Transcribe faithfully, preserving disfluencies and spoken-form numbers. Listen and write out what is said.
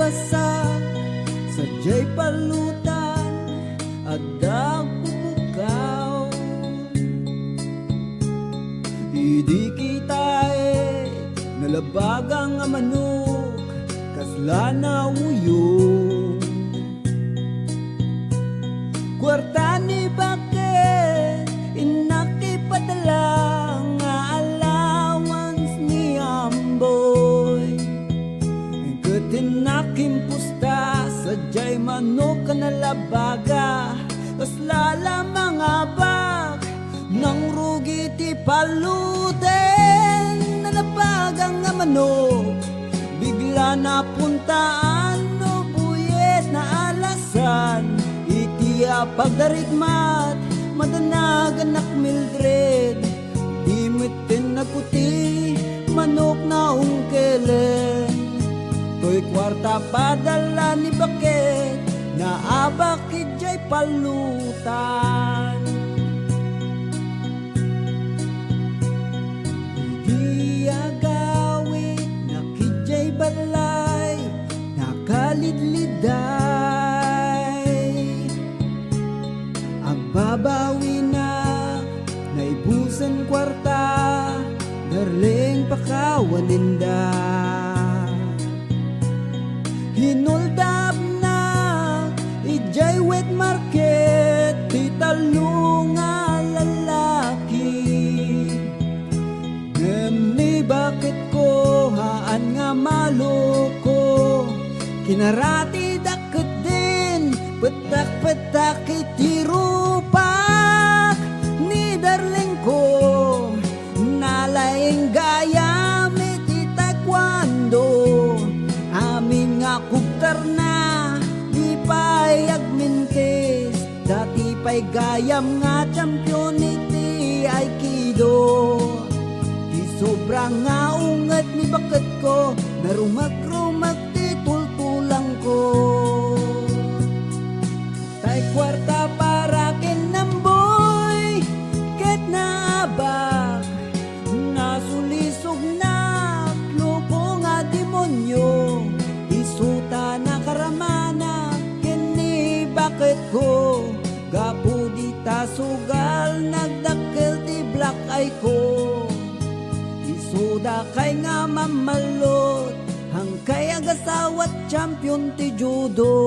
Sa sadiay pallutan, adda agpupugkaw. Idi kitaek, nalabaga nga manok, kasla nauyong. Kuarta ni Baket, innak ipadala nga allowance ni Amboy. Ket innak impusta, sadiay manok a nalabaga, kasla la mangabak, nangrugi ti palluten. Nalabaga nga manok, bigla napuntaan no buyet na alasan. Iti apagdarigmat, madanag anak Mildred, di metten nagkuti manok na ungkelen. Toy kuarta padala ni Baket, naabak idiay pallutan. Idi agawidnak idiay balay, nakalidliday. Agbabawinak, naibusen kuarta, darleng pakawanenda. Hinuldapnak idiay wet market ti tallo nga lalaki. Ngem ni Baketko, haan nga maloko, kinaratidak ketdin, pettak-pettak iti rupak ni darlengko. Nalaing gayam iti taekwondo, amin nga kubtarna, di pay agmintis. Dati pay gayam nga champion iti aikido. Ti sobra nga unget ni Baketko, narumagrumak ti tultulangko. Tay kuarta para ken Amboy ket naabak, nasulisognak, loko nga demonio. Isuta nakaramanak ken ni Baketko, gapu dita sugal nagdakkel ti black eye ko. Isuda kay nga mamallot, hangkay agasawat champion ti judo.